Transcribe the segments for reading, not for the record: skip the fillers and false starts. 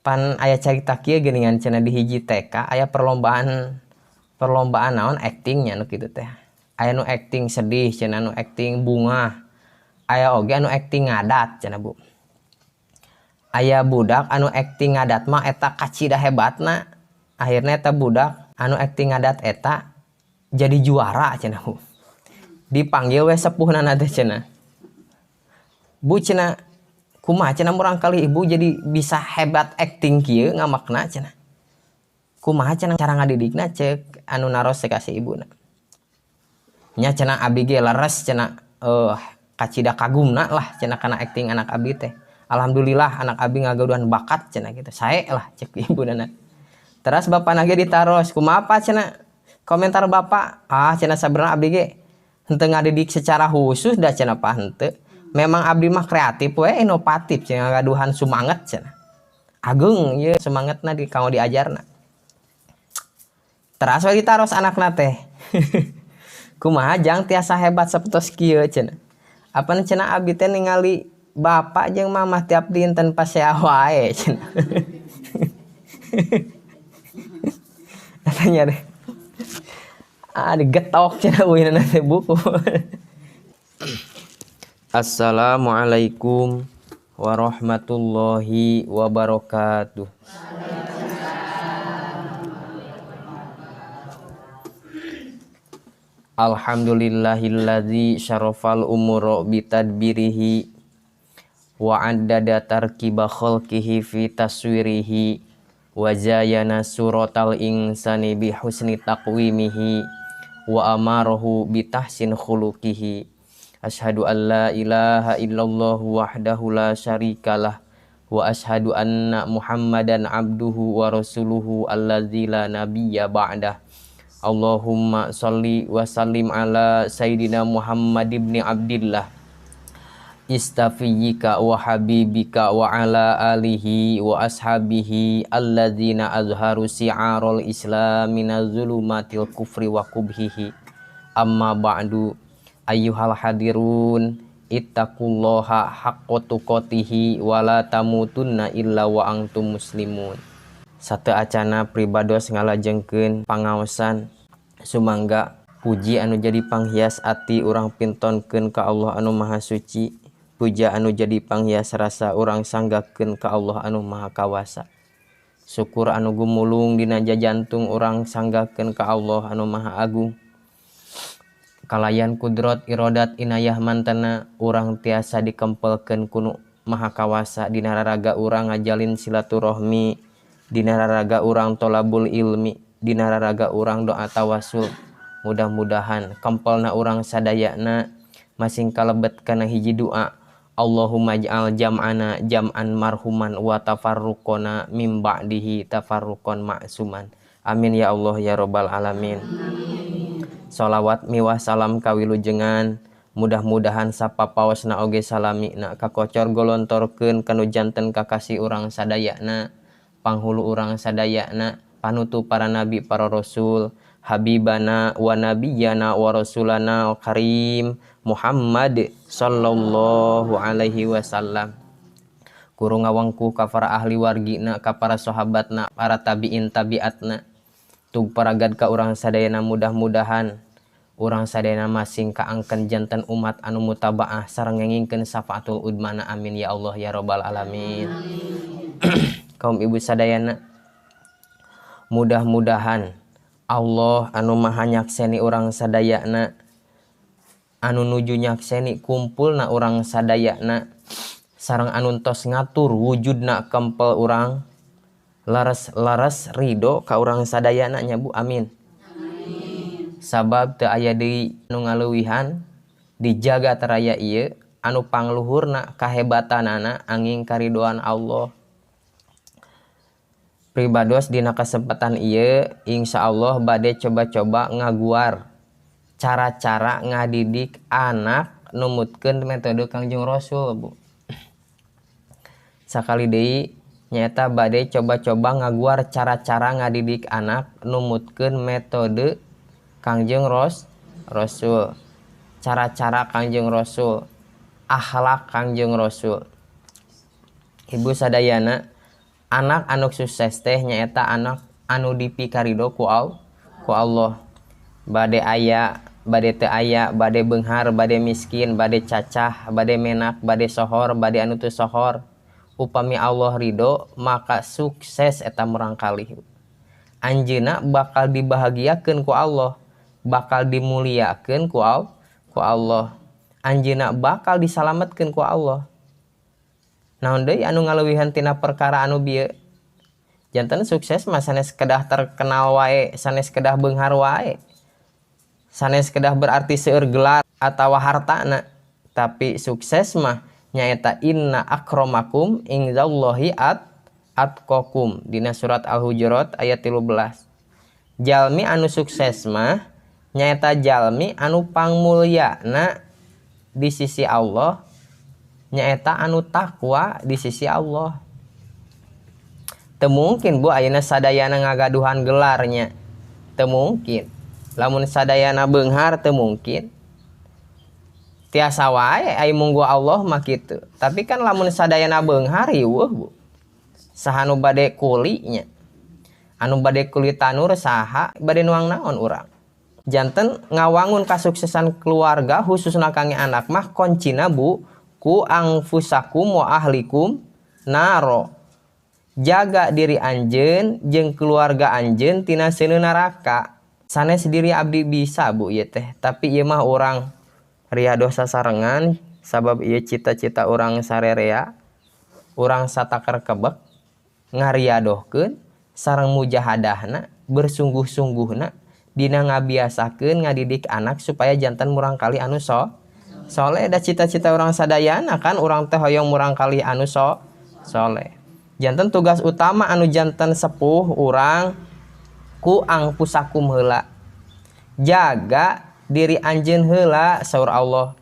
Pan aya carita kieu geuningan cenah di hiji TK aya perlombaan naon actingnya nu kitu teh. Aya nu acting sedih cenah, nu acting bungah. Aya oge anu acting ngadat cenah Bu. Aya budak anu acting ngadat mah eta kacida hebatna. Akhirna eta budak anu acting ngadat eta jadi juara cenah Bu. Dipanggil we sepuhna teh cenah. Bu cenah kumaha cenah murang kali ibu jadi bisa hebat acting kieu ngamakna cenah. Kumaha cenah cara ngadidikna cek anu naros ka si ibuna. Nya cenah abi ge leres cenah kacida kagumna lah cenah kana acting anak abi teh. Alhamdulillah anak abi ngagaduhan bakat cenah gitu. Sae lah cek ibuna. Teras bapana ge ditaros kumaha apa cenah komentar bapak, ah cenah sabenerna abdi ge henteu ngadidik secara khusus da cenah pa henteu. Memang abdi mah kreatif we, inovatif cenah ngagaduhan sumanget cenah. Ageung ieu sumangetna di kanggo diajarna. Teras we ditaros anakna teh. Kumaha jang tiasa hebat sapertos kieu cenah. Apan cenah abdi teh ningali bapak jeung mamah tiap dinten pasea wae cenah. Katanya deh. Ah digetok cenah uinana teh buku. Assalamualaikum warahmatullahi wabarakatuh. Alhamdulillahilladzi syarafal umura bitadbirihi wa addada tarkiba khalqihi fi taswirihi wa zayyana suratal insani bi husni taqwimihi wa amarahu bi tahsin khuluqihi. Asyhadu an la ilaha illallah wahdahu la syarikalah wa asyhadu anna Muhammadan abduhu wa rasuluhu allazi la nabiyya ba'dah. Allahumma sholli wa sallim ala sayidina Muhammad ibni Abdillah istafiyika wa habibika wa ala alihi wa ashabihi alladzina azharu si'arul islam minaz zulumatil kufri wa kubhihi. Amma ba'du. Ayyuhal hadirun ittaqullaha haqqa tuqatihi wa la tamutunna illa wa antum muslimun. Satu acana pribados ngalajengkeun pangaosan sumangga puji anu jadi panghias ati urang pintonkeun ka Allah anu Maha Suci, puja anu jadi panghias rasa urang sanggakeun ka Allah anu Maha Kawasa. Syukur anu gumulung dina jajantung urang sanggakeun ka Allah anu Maha Agung. Kalayan kudrot irodat inayah mantena urang tiasa dikempelkeun kunu Maha Kawasa dina raraga urang ngajalin silaturahmi, dina raraga urang tolabul ilmi, dina raraga urang doa tawasul. Mudah-mudahan kempelna urang sadayana masing kalebet kana hiji doa. Allahumma ij'al jam'ana jam'an marhuman wa tafarruqana mim ba'dihi tafarruqan ma'suman. Amin ya Allah ya rabbal alamin. Sholawat miwah salam kawilujengan mudah-mudahan sapapaosna oge salamina kakocor golontorkeun kanu janten kakasih urang sadayana, panghulu urang sadayana, panutu para nabi para rasul, habibana wa nabiyana wa rasulana karim Muhammad sallallahu alaihi wasallam. Kurung ngawangku ka para ahli wargina, ka para sahabatna, para tabiin tabiatna, tug paragad ka urang sadayana. Mudah-mudahan urang sadayana masing kaangkeun janten umat anu mutabaah sareng ngengingkeun syafaatul udmana. Amin ya Allah ya rabbal alamin. Kaum ibu sadayana, mudah-mudahan Allah anu maha nyakseni urang sadayana, anu nuju nyakseni kumpulna urang sadayana, sareng anu tos ngatur wujudna kempel urang, laras-laras ridho ka urang sadayana nya Bu. Amin. Sabab teu aya deui nu ngaleuwihan di jagat raya ieu anu pangluhurna kahebatanana angin karidoan Allah. Pribados dina kesempatan ieu insyaallah bade coba-coba ngaguar cara-cara ngadidik anak numutkeun metode Kangjeng Rasul Bu. Sakali deui nyaeta bade coba-coba ngaguar cara-cara ngadidik anak numutkeun metode Kangjeng Rasul, cara-cara Kangjeng Rasul, akhlak Kangjeng Rasul. Ibu sadayana, Anak anu sukses teh nyaeta anak anu dipikarido ku Allah. Bade aya, bade teu aya, bade beunghar, bade miskin, bade cacah, bade menak, bade sohor, bade anu teu sohor. Upami Allah ridho maka sukses eta murangkalih. Anjeunna bakal dibahagiakeun ku Allah, bakal dimuliakeun ku Allah. Anjeunna bakal disalametkeun ku Allah. Naon deui anu ngaleuwihan tina perkara anu bieu? Janten sukses mah sanes kedah terkenal wae, sanes kedah beunghar wae. Sanes kedah berarti seueur gelar atawa hartana, tapi sukses mah nyaeta inna akramakum indallahi atqakum dina surat Al-Hujurat ayat 13. Jalmi anu sukses mah nyaeta jalmi anu pangmulyana di sisi Allah, nyaeta anu takwa di sisi Allah. Teu mungkin Bu ayeuna sadayana ngagaduhan gelarnya. Teu mungkin. Lamun sadayana beunghar teu mungkin. Tiasa wae ai munggu Allah mah kitu. Tapi kan lamun sadayana beunghar riweuh Bu. Saha nu bade kulinya? Anu bade kuli tanur saha? Bade nuang naon urang? Janten ngawangun kasuksesan keluarga khususna kangge anak mah kuncina Bu ku angfusakum wa ahlikum naro. Jaga diri anjeun jeung keluarga anjeun tina seuneu neraka. Sanes diri abdi bisa Bu ieu teh, tapi ieu mah urang riadoh sasarengan sabab ieu cita-cita urang sarerea, urang sataker kebek ngariadohkeun sareng mujahadahna, bersungguh-sungguhna dina ngabiasakeun ngadidik anak supaya jantan murangkalih anu soleh. Da cita-cita urang sadayana kan urang teh hoyong murangkalih anu soleh. Janten tugas utama anu janten sepuh urang ku angpusakum heula. Jaga diri anjeun heula saur Allah.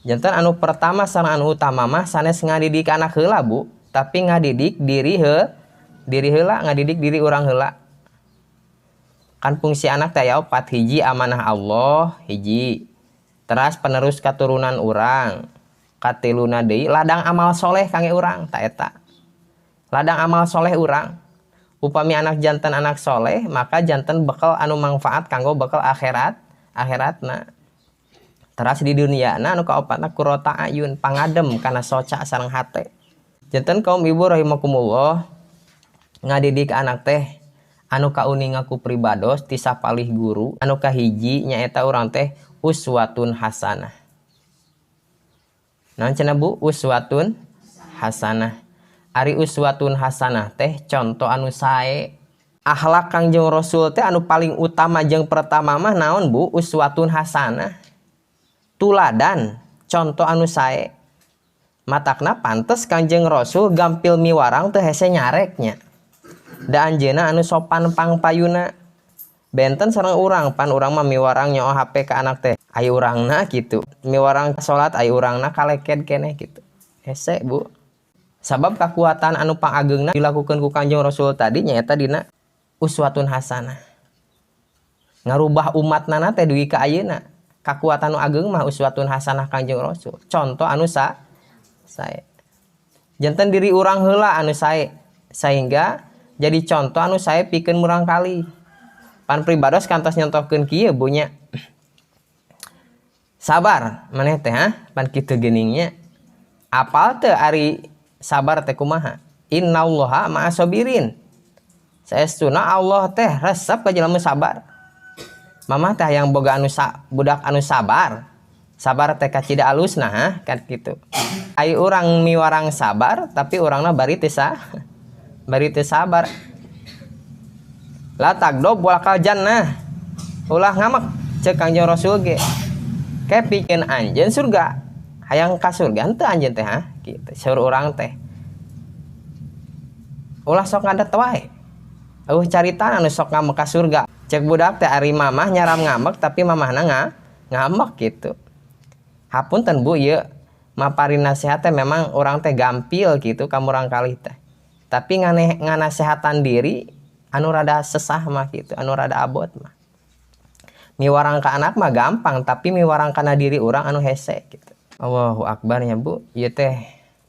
Janten anu pertama sareng anu utama mah sanes ngadidik anak heula Bu, tapi ngadidik diri diri heula, ngadidik diri urang heula. Kan fungsi anak teh aya opat, hiji amanah Allah, hiji teras penerus katurunan urang, katiluna deui ladang amal soleh kangge urang, ta eta. Ladang amal soleh urang. Upami anak janten anak soleh, maka janten bekal anu manfaat kanggo bekal akhirat, akhiratna. Teras di dunia na anu kaopatna qurrata ayun, pangadem kana soca sareng hate. Janten kaum ibu rahimakumullah ngadidik anak teh anu kauninga ku pribados ti sapalih guru anu kahiji nyaeta urang teh uswatun hasanah. Naon cenah Bu? Uswatun hasanah. Ari uswatun hasanah teh contoh anu sae. Akhlak Kangjeng Rasul teh anu paling utama jeung pertama mah naon Bu? Uswatun hasanah. Tuladan, contoh anu sae. Matakna pantes Kangjeng Rasul gampil miwarang teh hese nyareknya. Da anjeunna anu sopan pangpayuna. Benten sareng urang, pan urang mah miwarang nyoo HP ka anak teh. Ai urangna kitu. Miwarang salat ai urangna kaleked keneh kitu. Hese Bu. Sabab kakuatan anu pangageungna dilakukeun ku Kangjeng Rasul tadi nyaeta dina uswatun hasanah. Ngarubah umatna teh dugi ka ayeuna. Kakuatan anu ageung mah uswatun hasanah Kangjeng Rasul. Contoh anu sae. Janten diri urang heula anu sae sehingga jadi contoh anu sae pikeun murangkalih. Pan pribados kantos nyontohkeun kieu Bu nya. Sabar maneh teh ha, pan kitu geuningnya. Apal teu ari sabar teh kumaha? Innallaha ma'asobirin. Saestuna Allah teh resep ka jelema sabar. Mamah teh hayang boga anu budak anu sabar. Sabar teh kacida alusna ha, kan kitu. Ai urang miwarang sabar tapi urangna bari teu bari teu sabar. La tagdob walakal jannah. Ulah ngamek ceuk Kangjeng Rasul ge. Ke pikeun anjeun surga. Hayang ka surga henteu anjeun teh ha kitu. Saur urang teh. Ulah sok ngadet wae. Eueuh carita anu sok ngamek ka surga. Cek budak teh ari mamah nyaram ngamek tapi mamahna ngamek gitu. Hapunten Bu ieu maparin nasihat teh memang urang teh gampil gitu ka murangkalih teh. Tapi nganasehatan diri anu rada sesah mah gitu, anu rada abot mah. Miwarang ka anak mah gampang, tapi miwarang kana diri urang anu hese gitu. Allahu akbar nya Bu, ieu teh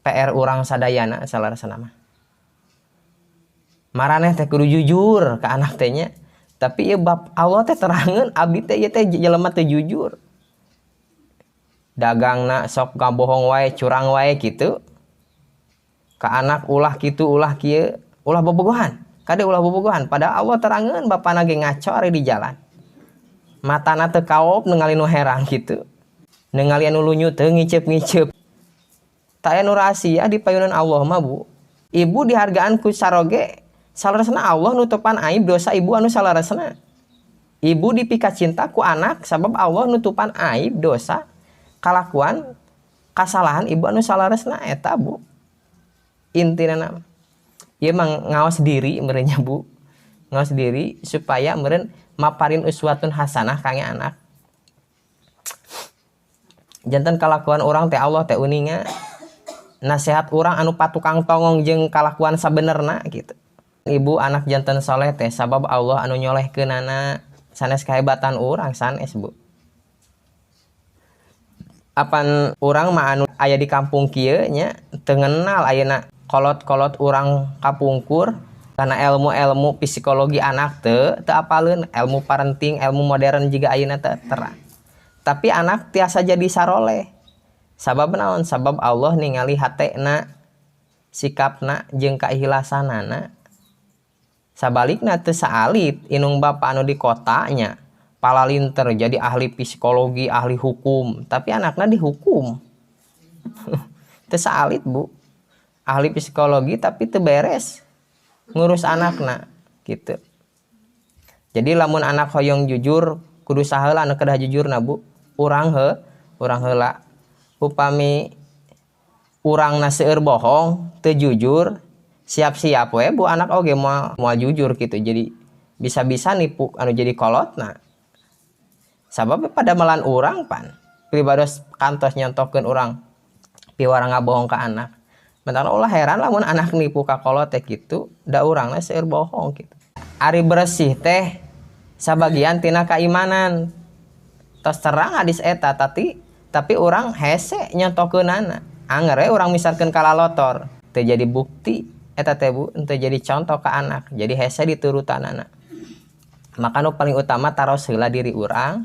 PR urang sadayana salarasana mah. Maraneh teh kudu jujur ka anak teh nya. Tapi ieu bab Allah teh terangeun abdi teh ieu teh jelema teu jujur. Dagangna sok ngabohong wae, curang wae kitu. Ka anak ulah kitu, ulah kieu, ulah bobogohan. Kade ulah bobogohan, padahal Allah terangeun bapana ge ngaco ari di jalan. Matana teu kaop ningali nu herang kitu. Ningali anu lunyu teu ngiceup-ngiceup. Tah aya nu rahasia di payunan Allah mah, Bu. Ibu dihargaan ku saroge saleresna Allah nutupan aib dosa ibu anu saleresna. Ibu dipika cinta ku anak sabab Allah nutupan aib dosa kalakuan kasalahan ibu anu saleresna eta, Bu. Intina mah ieu mah ngaos diri meureun nya, Bu. Ngaos diri supaya meureun maparin uswatun hasanah kangge anak. Janten kalakuan urang teh Allah teh uninga nasihat urang anu patukang tongong jeung kalakuan sabenerna gitu. Ibu anak janten soleh teh sabab Allah anu nyolehkeunana, sanes kehebatan urang sanes, Bu. Apan urang mah anu aya di kampung kieu nya teu ngenal ayeuna kolot-kolot urang kapungkur karena ilmu-ilmu psikologi anak teu apaleun, ilmu parenting, ilmu modern jiga ayeuna teu terang. Tapi anak tiasa jadi saroleh. Sabab naon? Sabab Allah ningali hatena, sikapna jeung kaikhlasanana. Sabalikna teu saalit inung bapa anu di kotanya palalinter jadi ahli psikologi, ahli hukum, tapi anakna dihukum. Teu saalit, Bu. Ahli psikologi tapi teu beres ngurus anakna gitu. Jadi lamun anak hoyong jujur kudu saheula anu kedah jujurna, Bu. Urang urang heula. Upami urangna seueur bohong, teu jujur, siap-siap we Bu anak oge moal jujur gitu. Jadi bisa-bisa nipu anu jadi kolotna. Sabab pada melan urang pan pribados kantos nyontohkeun urang piwarang ngabohong ka anak. Mentang ulah heran lamun anak nipu ka kolot teh kitu, da urangna seueur bohong gitu. Ari bersih teh sabagian tina kaimanan. Tos terang hadis eta tapi urang hese nyontohkeunana. Anger we urang misalkeun kalalotor, teu jadi bukti eta teh, Bu, teu jadi contoh ka anak. Jadi hese diturutanana. Maka nu paling utama taros heula diri urang.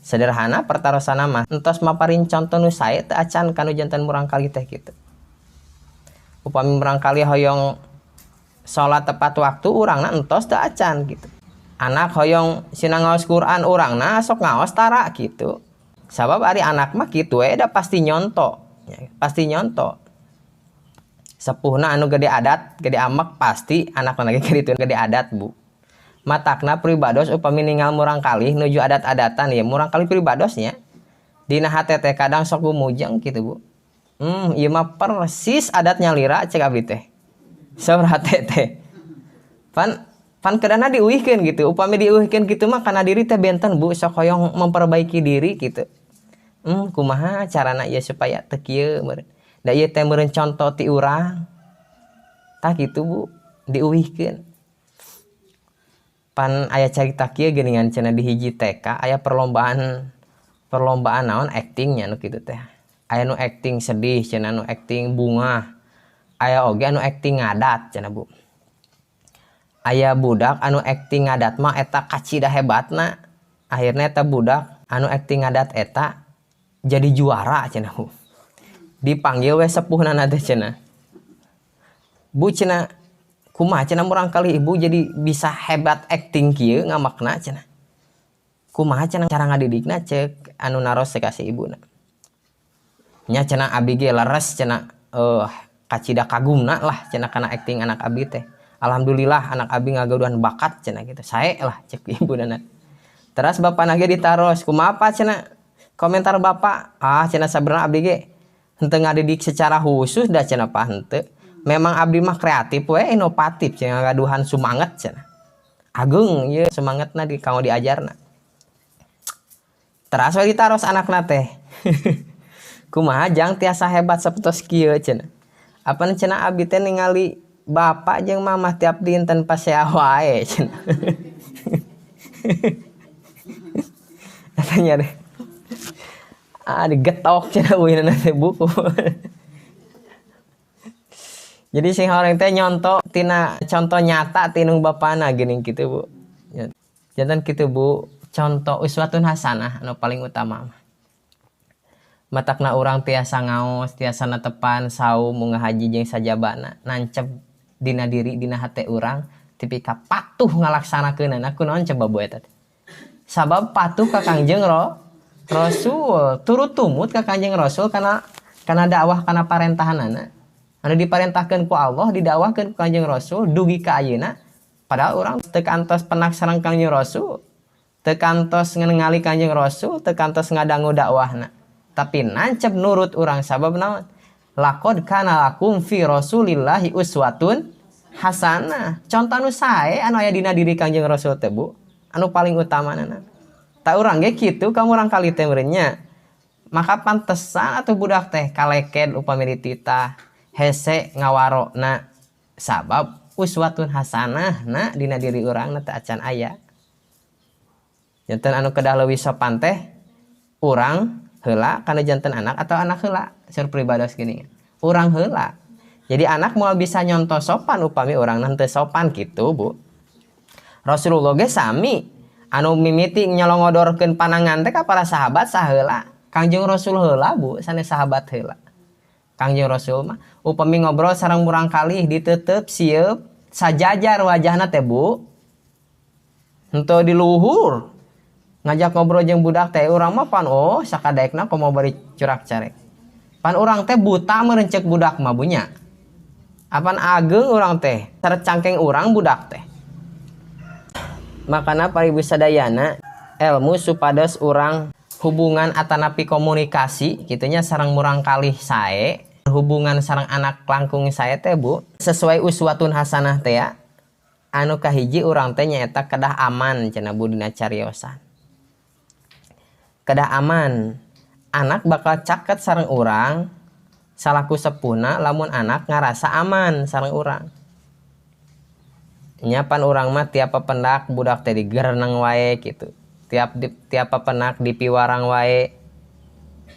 Sederhana pertarosana mah entos maparin contoh nu sae teu acan kanu janten murangkalih teh kitu. Upami murangkalih hoyong salat tepat waktu urangna entos teu acan gitu. Anak hoyong sina ngaos Quran urangna sok ngaos tara gitu. Sabab ari anak mah kitu we da pasti nyonto, ya, pasti nyonto. Sepuhna anu gede adat, gede amek pasti anakna lagi kitu gede adat, Bu. Matakna pribados upami ningal murangkalih nuju adat-adatan ya murangkalih pribadosnya. Dina hate teh kadang sok gumujeng gitu, Bu. Ieu mah persis adat nyalira cek abdi teh. Saur hate teh. Pan kedana diuihkeun gitu. Upami diuihkeun kitu mah kana diri teh benten, Bu, sok hoyong memperbaiki diri gitu. Kumaha carana ieu supaya teu kieu meureun. Da ieu teh meureun contoh ti urang. Tah kitu, Bu, diuihkeun. Pan aya carita kieu geuningan cenah di hiji TK aya perlombaan naon aktingnya nu kitu teh. Aya nu acting sedih cenah, nu acting bungah. Aya oge anu acting ngadat cenah, Bu. Aya budak anu acting ngadat mah eta kacida hebatna. Akhirna eta budak anu acting ngadat eta jadi juara cenah, Bu. Dipanggil we sepuhna teh cenah. Bu cenah kumaha cenah murangkalih ibu jadi bisa hebat acting kieu ngamakna cenah. Kumaha cenah cara ngadidikna cek anu naros ka si ibuna. Nya cenah abdi ge leres cenah kacida kagumna lah cenah kana acting anak abdi teh. Alhamdulillah anak abdi ngagaduhan bakat cenah gitu. Sae lah cek ibuna. Teras bapana ge ditaros kumaha apa cenah komentar bapak, ah cenah sabenerna abdi ge henteu ngadidik secara khusus da cenah pa henteu. Memang abdi mah kreatif we, inovatif cenah ngagaduhan sumanget cenah. Agung ieu semangatna di kanggo diajarna. Teras we ditaros anakna teh. Kumaha jang tiasa hebat sapertos kieu cenah. Apan cenah abdi teh ningali bapak jeung mamah tiap dinten pasea wae cenah. Katanya deh. Ah digetok cenah uinana teh buku. Jadi sing horeng teh nyonto tina contoh nyata ti indung bapana geuning kitu, Bu. Janten kitu, Bu, contoh uswatun hasanah anu paling utama mah. Matakna urang tiasa ngaos, tiasa netepan saum, munggah haji jeung sajabana, nancep dina diri, dina hate urang, tepi ka patuh ngalaksanakeunana. Kunaon coba, Bu, eta teh? Sabab patuh ka Kangjeng Rasul, turut tumut ka Kangjeng Rasul kana kana dakwah, kana parentahanana. Anu diparentahkeun ku Allah, didakwahkeun ku Kangjeng Rasul dugi ka ayeuna, padahal urang teu kantos penak sareng Kangjeng Rasul, teu kantos ngengali Kangjeng Rasul, teu kantos ngadangu dakwahna. Tapi nancep nurut urang, sabab naon? Laqad kana lakum fi Rasulillahi uswatun hasanah. Contoh anu sae anu aya dina diri Kangjeng Rasul teh, Bu, anu paling utamana. Tah, urang ge kitu ka murangkalih teh meureun nya. Maka pantesan atuh budak teh kaleked upami dititah, hese ngawarona, sabab uswatun hasanah na dina diri urang na teh acan aya. Janten anu kedah leuwih sopan teh urang heula kana janten anak atau anak heula, saur pribados gini? Urang heula. Jadi anak moal bisa nyontoh sopan upami urang teu sopan gitu, Bu. Rasulullah ge sami, anu mimiti nyolongodorkeun panangan teh ka para sahabat saheula? Kangjeng Rasul heula, Bu, sanes sahabat heula. Kangjeng Rasul mah upami ngobrol sareng murangkalih ditetep sieup sajajar wajahna teh, Bu, henteu di luhur ngajak ngobrol jeung budak teh. Urang mah pan, oh, sakadaekna komo bari curak carek. Pan urang teh buta meureun ceuk budak mah bunya. Apan ageng urang teh, tercangkeng urang budak teh. Makana para ibu sadayana, ilmu supados urang hubungan atanapi komunikasi kitunya sareng murangkalih sae, hubungan sareng anak langkung sae teh, Bu, sesuai uswatun hasanah teh ya. Anu kahiji urang teh nyaeta kedah aman cenah, Bu, dina cariosan. Kedah aman. Anak bakal caket sareng urang salaku sepuhna lamun anak ngarasa aman sareng urang. Nya pan urang mah tiap pependak budak teh digereneng wae gitu. Tiap pepenak dipiwarang wae.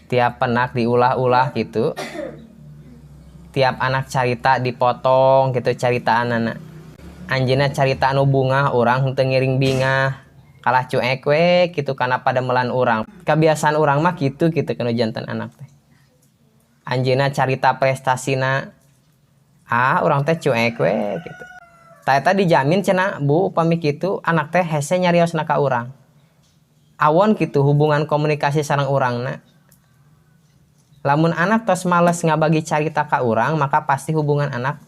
Tiap penak diulah-ulah gitu. Tiap anak carita dipotong gitu caritaan anak. Anjeunna carita anu bungah, urang henteu ngiring bingah. Kalah cuek we gitu kana padamelan urang. Kebiasaan urang mah kitu gitu kana janten anak teh. Anjeunna carita prestasina, ah, urang teh cuek we gitu. Tah, eta dijamin cenah, Bu, upami kitu anak teh hese nyariosna ka urang. Awon kitu hubungan komunikasi sareng urangna. Lamun anak tos males ngabagi carita ka urang, maka pasti hubungan anak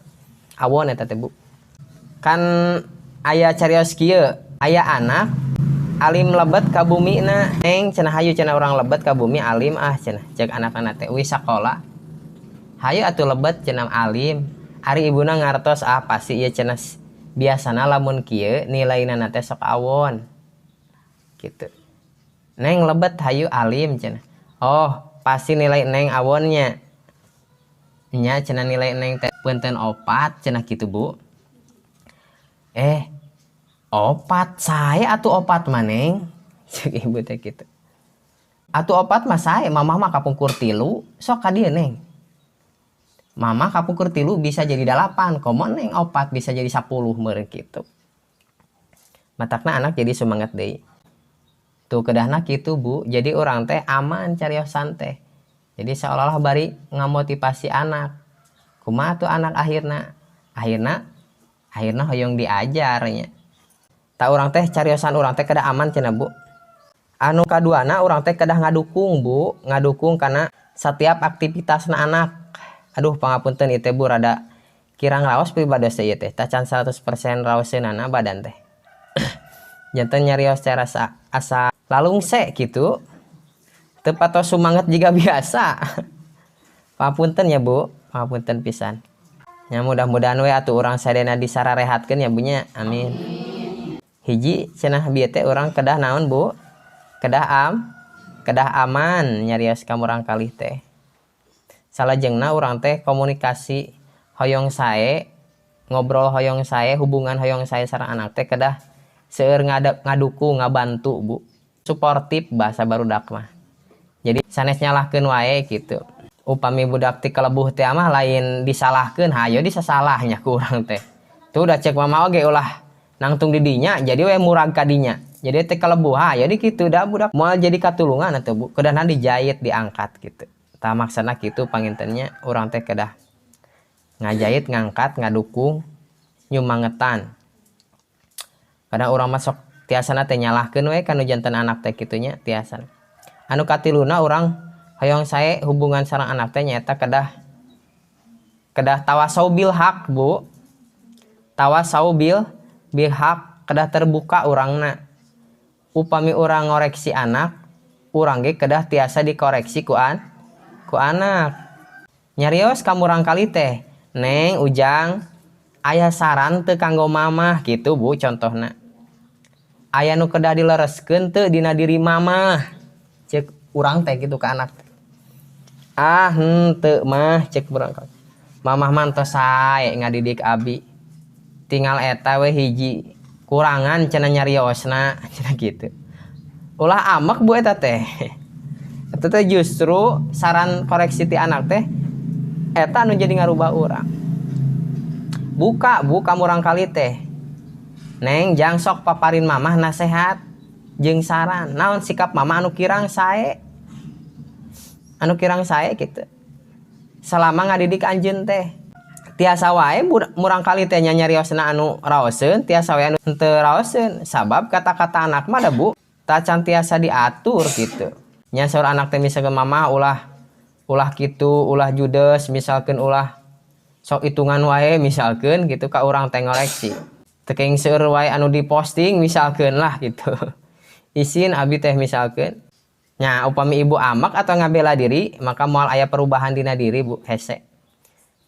awon eta teh, Bu. Kan aya carios kieu, aya anak alim lebet ka bumi na, "Neng," cenah, "hayu," cenah, "urang lebet ka bumi alim ah," cenah. Cek anak-anak teh, "Wih, sakola. Hayu atuh lebet," cenah, "alim." Ari ibuna ngartos, "Ah, pasti ieu," cenah, "biasana lamun kieu nilaina teh sok awon." Gitu. "Neng, lebet hayu alim," cenah. "Oh, pasti nilai neng awonnya." "Nya," cenah, "nilai neng teh punten 4," cenah gitu, Bu. "Eh, 4 sae atuh 4 mah, Neng," cek ibu teh gitu. "Atuh 4 mah sae, mamah mah kapungkur 3, sok ka dieu, Neng. Mama kapungkur 3 bisa jadi 8, komo neng 4 bisa jadi 10 meureun," gitu. Matakna anak jadi semangat deui. Tuh, kedahna kitu, Bu. Jadi urang teh aman cariosan teh. Jadi seolah-olah bari ngamotivasi anak. Kumaha tuh anak akhirna? Akhirna akhirna hoyong diajar nya. Tah, urang teh cariosan urang teh kedah aman cenah, Bu. Anu kaduana, urang teh kedah ngadukung, Bu, ngadukung karena setiap aktivitasna anak. Aduh, pangapunten ieu teh, Bu, rada kirang raos pribados teh ieu teh. Tacan 100% raoseunana badan teh. Janten nyarios teh rasa asa lalungse gitu. Teu patos sumanget jiga biasa. Pangapunten ya, Bu, pangapunten pisan. Ya, mudah-mudahan we atuh urang sadayana disararehatkeun ya, Bu, nya. Amin. Hiji cenah bieu teh urang kedah naon, Bu? Kedah aman nyarios ka murangkalih teh. Salajengna urang teh komunikasi hoyong sae, ngobrol hoyong sae, hubungan hoyong sae sareng anak teh kedah seueur ngadukung, ngabantu, Bu. Suportif bahasa barudak mah. Jadi sanes nyalahkeun wae gitu. Upami budak ti kelebuh teh mah lain disalahkeun, hayo disasalahnya ku urang teh. Tuh udah cek mama oge ulah nangtung di dinya, jadi we murag ka dinya. Jadi teh kelebuh, hayo di kitu da budak moal jadi katulungan atuh, Bu. Kedahna dijait, diangkat gitu. Tah, maksana kitu panginten nya, urang teh kedah ngajait, ngangkat, ngadukung, nyumangetan. Kadang urang masuk tiasana teh nyalahkeun we kanu janten anak teh kitu nya tiasa. Anu katiluna, urang hoyong sae hubungan sareng anak teh nyaeta kedah kedah tawasau bil haq, Bu. Tawasau bil haq, kedah terbuka urangna. Upami urang ngoreksi anak, urang ge kedah tiasa dikoreksi ku anak. Nyarios ka murangkali teh, "Neng, Ujang, aya saran teu kanggo Mamah?" gitu, Bu, contohna. "Aya nu kedah dilereskeun teu dina diri Mamah?" Cek urang teh gitu ke anak. "Ah, henteu, Mah," cek murangkali. "Mamah mah tos sae ngadidik abi. Tinggal eta we hiji kurangan cenah nyariosna," cenah gitu. Ulah amek, Bu, eta teh. Eta teh justru saran koreksi ti anak teh eta anu jadi ngarubah urang. Buka, Bu, ka murangkali teh. "Neng, Jang, sok paparin Mamah nasehat jeung saran. Naon sikap Mama anu kirang sae? Anu kirang sae gitu. Selama ngadidik anjeun teh." Tiasa wae murangkali teh nyariosna anu raoseun, tiasa wae anu henteu raoseun. Sabab kata-kata anak mah da, Bu, tacan tiasa diatur gitu. Nya saur anak teh misalkan, "Mama ulah ulah kitu, ulah judes," misalkan, "ulah sok hitungan wae," misalkan gitu ka urang teh ngoreksi. "Teu kenging seueur wae anu diposting," misalkan lah gitu. "Isin abi teh," misalkan. Nya upami ibu amak atau ngabela diri, maka moal aya perubahan dina diri, Bu, hese.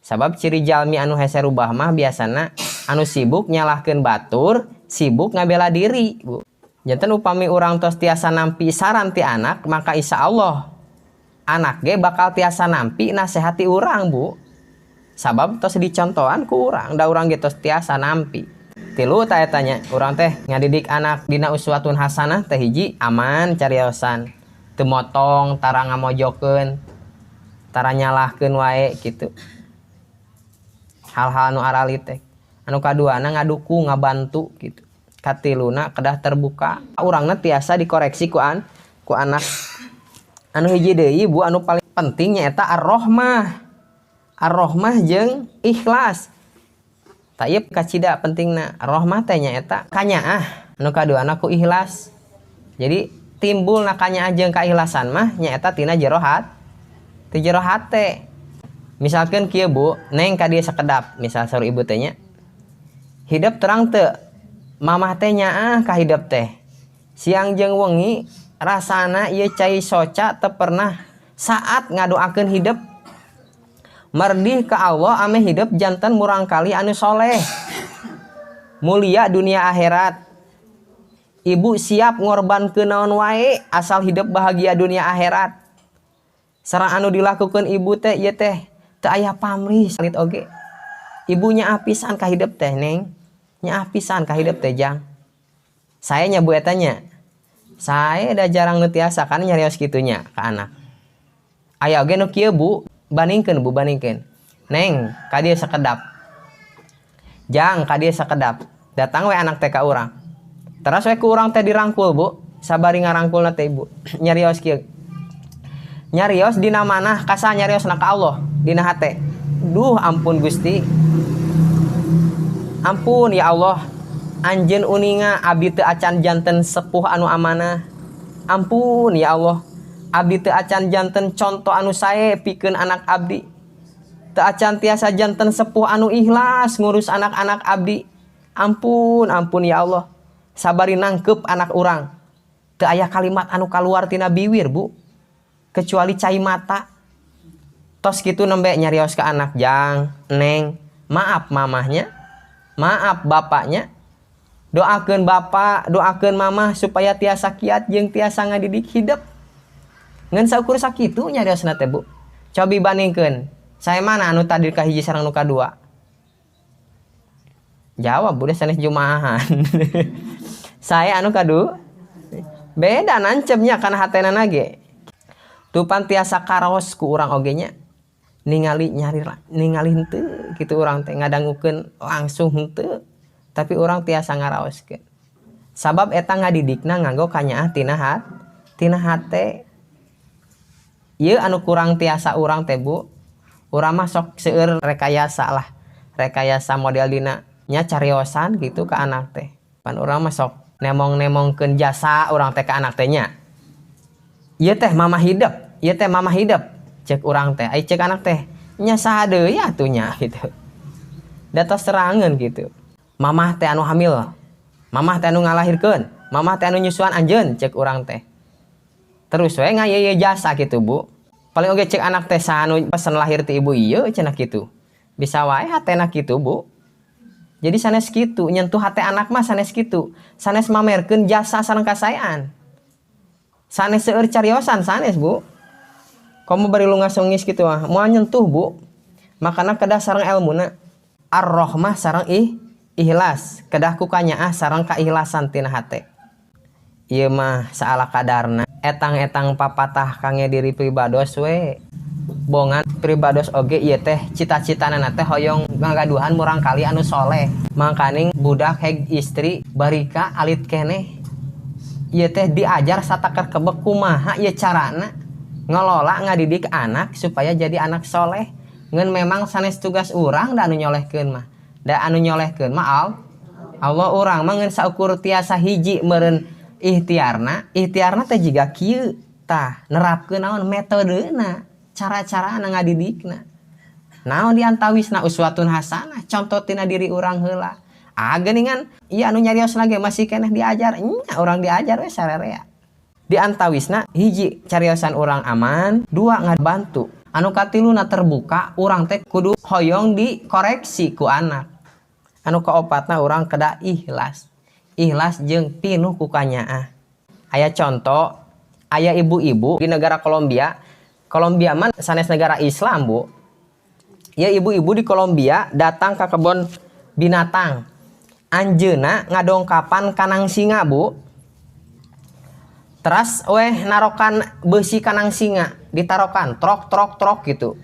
Sabab ciri jalmi anu hese rubah mah biasana anu sibuk nyalahkeun batur, sibuk ngabela diri, Bu. Janten upami urang tos tiasa nampi saran ti anak, maka insya Allah anak ge bakal tiasa nampi nasehati urang, Bu. Sabab tos dicontohan ku urang, da urang ge tos tiasa nampi. Tilu ta eta nya, urang teh ngadidik anak dina uswatun hasanah teh hiji, aman cariosan. Teu motong, tara ngamojokeun, tara nyalahkeun wae gitu. Hal-hal anu aralit teh. Anu kaduana ngadukung, ngabantu gitu. Katiluna kedah terbuka. Urangna tiasa dikoreksi ku anak. Anu hiji deui, Bu, anu paling penting nyaeta ar-rohmah. Ar-rohmah jeung ikhlas. Tah, ieu kacida pentingna. Ar-rohmah teh nyaeta kanyaah. Anu kaduana ku ikhlas. Jadi timbul na kanyaah jeung kaikhlasan mah nyaeta tina jero ti jero hate. Misalkan kieu, Bu, "Neng, ka dieu sakedap," misal saur ibu teh nya. "Hidep terang teu? Mamah teh nyaah ka hidep teh. Siang jeung wengi rasana ieu cai soca teu pernah saat ngadoakeun hidep. Merdih ka Allah ameh hidep janten murangkali anu soleh. Mulia dunia akhirat. Ibu siap ngorbankeun naon wae asal hidup bahagia dunia akhirat. Sareng anu dilakukan ibu teh ieu teh teu aya pamrih salit oge. Ibu nyaah pisan ka hidep teh, Neng. Nyaah pisan ka hidep teh, Jang." Saya nya, Bu, eta nya. Saya da jarang nu tiasa kan nyarios kitu nya ka anak. Aya oge nu kieu, Bu, bandingkeun, Bu, bandingkeun. "Neng, ka dieu sakedap. Jang, ka dieu sakedap." Datang we anak teh ka urang. Teras we ku urang teh dirangkul, Bu. Sabari ngarangkulna teh ibu nyarios kieu. Nyarios dina manah kasa nyariosna ka Allah dina hate. "Duh, ampun Gusti. Ampun ya Allah. Anjeun uninga abdi teu acan janten sepuh anu amanah. Ampun ya Allah. Abdi teu acan janten contoh anu sae pikeun anak abdi. Teu acan tiasa janten sepuh anu ikhlas ngurus anak-anak abdi. Ampun, ampun ya Allah." Sabari nangkep anak urang. Teu aya kalimat anu kaluar tina biwir, Bu. Kecuali cai mata. Tos kitu nembe nyarios ke anak, "Jang, Neng, maaf mamahnya, maaf bapaknya. Doakeun bapak, doakeun mamah supaya tiasa kiat jeung tiasa ngadidik hidep." Ngan saukur sakitu nyariosna teh, Bu. Cobi bandingkeun. Saya mana anu tadi ka hiji sareng nu kadua? Jawab, Bu, sanes jumaahan. Saya anu kadu beda nancepnya karena hatena ge. Tupan tiasa karaos ku urang oge nya. Ningali nyari ningali henteu kitu, urang teh ngadangukeun langsung henteu, tapi urang tiasa ngaraoskeun sabab eta ngadidikna nganggo kanyaah tina hate. Ieu anu kurang tiasa urang teh, Bu. Urang mah sok seueur rekayasa lah, rekayasa model dina nya cariosan gitu ke anak teh. Pan urang mah sok nemong-nemongkeun jasa urang teh ke anak teh nya. Ieu teh mama hidep, ieu teh mama hidep, cek urang teh. Ai cek anak teh nya saha deui atuh nya gitu. Da tos terangeun gitu. Mamah teh anu hamil, mamah teh anu ngalahirkeun, mamah teh anu nyusuan anjeun, cek urang teh. Terus we ngayeye jasa gitu, Bu. Paling oge cek anak teh, saha anu pesen lahir ti ibu ieu cenah kitu. Bisa wae hatena kitu, Bu. Jadi sanes kitu, nyentuh hate anak mah sanes kitu. Sanes mamerkeun jasa sareng kasaean. Sanes seueur cariosan sanes, Bu. Komo bari lunga sengis kitu mah moal nyentuh, Bu. Makana kedah sareng elmuna. Ar-Rahmah sareng ikhlas, kedah ku kanyaah sareng kaikhlasan tina hate. Ieu mah saala kadarna etang-etang papatah kangge diri pribados we. Bongan pribados oge ieu teh cita-citana teh hoyong ngagaduhan murangkali anu soleh. Mangkaning budak heg istri barika alit keneh. Ieu teh diajar sataker kebek kumaha ieu carana ngelola ngadidik anak supaya jadi anak soleh. Ngan memang sanes tugas urang da anu nyolehkeun mah. Da anu nyolehkeun mah Allah. Urang mah ngan saukur tiasa hiji meureun ikhtiarna, ikhtiarna teh jiga kieu tah, nerapkeun naon metodena, cara-carana ngadidikna. Naon diantawisna? Uswatun hasanah, contoh tina diri urang heula. Ah, geuningan ieu anu nyarios lagi masih keneh diajar nya, urang diajar we sarerea. Diantawisna hiji, cariosan urang aman, dua, ngabantu, anu katiluna terbuka, urang teh kudu hoyong dikoreksi ku anak, anu kaopatna urang kedah ikhlas, ikhlas jeung pinuh ku kanyaah. Aya contoh, aya ibu-ibu di negara Kolombia. Kolombia mah sanes negara Islam, Bu. Ya, ibu-ibu di Kolombia datang ke kebun binatang, anjeuna ngadongkapan kanang singa, Bu. Teras weh narokan besi kanang singa, ditarokan trok trok trok gitu,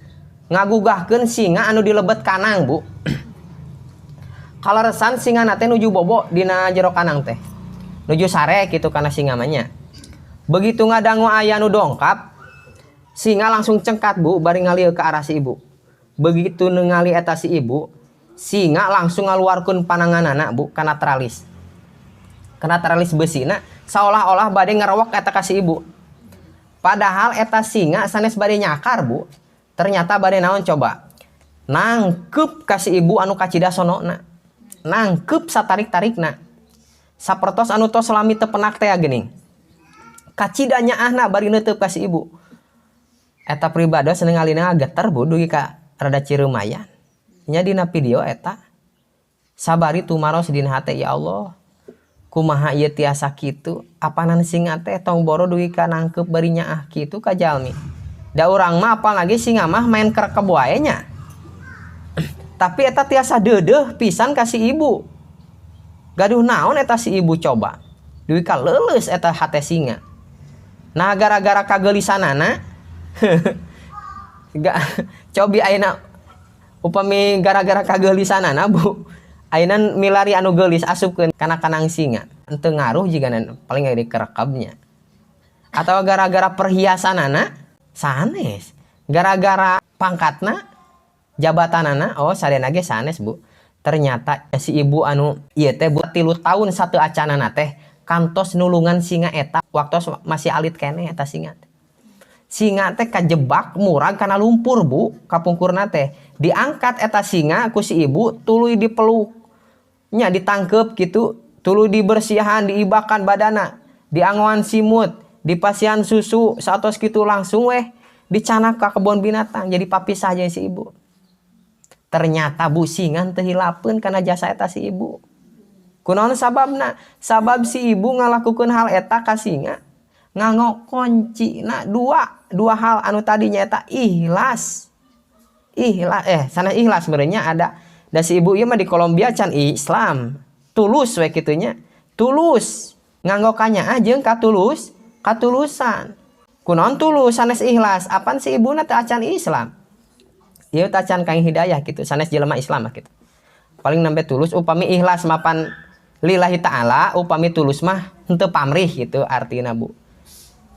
ngagugahkeun singa anu dilebet kanang, Bu. Kaleresan singa teh nuju bobo dina jero kanang teh, nuju sare gitu karena singa mah nya. Begitu ngadangu aya nu dongkap, singa langsung cengkat, Bu, bari ngalieu ke arah si ibu. Begitu ningali eta si ibu, singa langsung ngaluarkeun pananganana, Bu, kana teralis, kana teralis besina, seolah-olah bade ngerewek eta ka si ibu. Padahal eta singa sanes bade nyakar, Bu. Ternyata bade naon coba? Nangkep ka si ibu anu kacida sonona, nangkep satarik-tarikna, sapertos anu tos lami teu penak teh geuning, kacida nyaahna bari neuteub ka si ibu eta. Pribados ningalina geter, Bu, dugi ka rada cireumayan nya dina video eta. Sabari tumaros dina hate, ya Allah, kumaha ieu tiasa kitu? Apanan singa teh tong boro dugi ka nangkep bari nyaah kitu ka jalmi. Da urang mah apalagi singa mah main kerekeb wae nya, tapi eta tiasa deudeuh pisan ka si ibu. Gaduh naon eta si ibu coba dugi ka leuleus eta hate singa? Nah, gara-gara kagelisanana gak cobi ayeuna upami gara-gara kagelisanana, Bu, ayeuna milari anu geulis asupkeun kana kanang singa, henteu ngaruh jigana, paling dikerekebnya. Atau gara-gara perhiasanana sanes, gara-gara pangkatna, jabatanana, oh, sadayana ge sanes, Bu. Ternyata si ibu anu ieu teh, Bu, 3 tahun satu acanana teh kantos nulungan singa eta waktu masih alit keneh eta singa teh. Singa teh kajebak murag kana lumpur, Bu. Kapungkurna teh diangkat eta singa ku si ibu, tuluy dipeluk nya, ditangkep gitu, tuluy dibersihan, diibakan badana, diangoan simut, dipasihan susu, saatos kitu langsung weh dicanak ke kebun binatang, jadi papisah jeung si ibu. Ternyata, Bu, singa teu hilapeun kana jasa eta si ibu. Kunaon sababna? Sabab si ibu ngalakukeun hal eta ka singa nganggo kunci dua dua hal anu tadinya eta ikhlas, ikhlas, eh, sana ikhlas sebenarnya ada. Da si ibu ieu mah di Kolombia can Islam, tulus we kitu nya, tulus nganggo kanyaah jeung katulusan. Kunaon tulus sanes ikhlas? Apan si ibuna teh acan Islam. Ieu tacan kang hidayah gitu, sanes jelema Islam mah gitu. Paling nembe tulus upami ikhlas mapan lillahi ta'ala, upami tulus mah henteu pamrih gitu artina, Bu.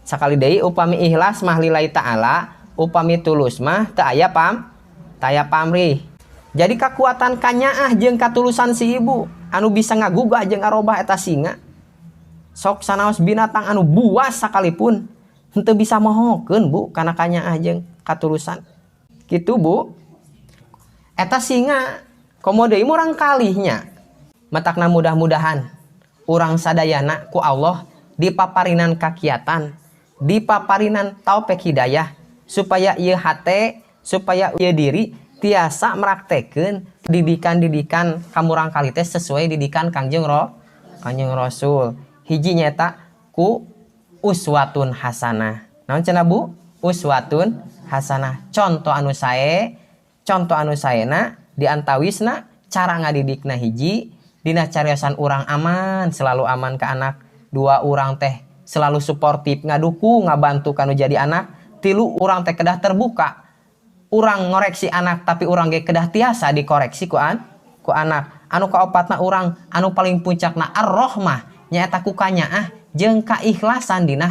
Sakali deui, upami ikhlas mah lillahi ta'ala, upami tulus mah teu aya teu aya pamrih. Jadi kekuatan kanyaah jeung katulusan si ibu anu bisa ngagugah jeung ngarobah eta singa. Sok sanaos binatang anu buas sakalipun henteu bisa mohokeun, Bu, kana kanyaah jeung katulusan. Gitu, Bu. Eta singa komo deui murang kalihnya. Matakna mudah-mudahan urang sadayana ku Allah dipaparinan kakiatan, dipaparinan taufik hidayah supaya ieu hate, supaya ieu diri tiasa meraktekeun didikan-didikan ka murang kali teh sesuai didikan Kangjeng Rasul. Hiji nyaeta ku uswatun hasanah. Naon cenah, Bu? Uswatun hasanah. Contoh anu sae, contoh anu saena diantawisna cara ngadidikna hiji dina cariosan urang aman, selalu aman ke anak. Dua, urang teh selalu suportif, ngadukung, ngabantu kanu jadi anak. Tilu, urang teh kedah terbuka. Urang ngoreksi anak, tapi urang ge kedah tiasa dikoreksi ku anak. Anu kaopatna, urang anu paling puncakna ar-rahmah, nyaeta ku kanyaah jeung kaikhlasan dina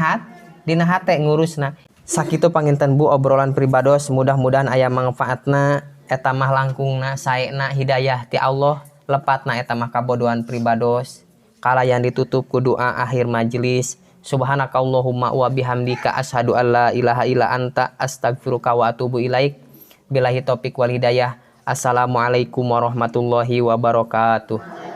hate ngurusna. Sakitu panginten, Bu, obrolan pribados, mudah-mudahan aya manfaatna. Eta mah langkungna saena hidayah ti Allah, lepatna eta mah kabodohan pribados. Kalayan ditutup ku doa akhir majelis. Subhanakallahumma wa bihamdika, asyhadu alla ilaha illa anta, astagfiruka wa atubu ilaik. Billahi taufik wal hidayah. Assalamualaikum warahmatullahi wabarakatuh.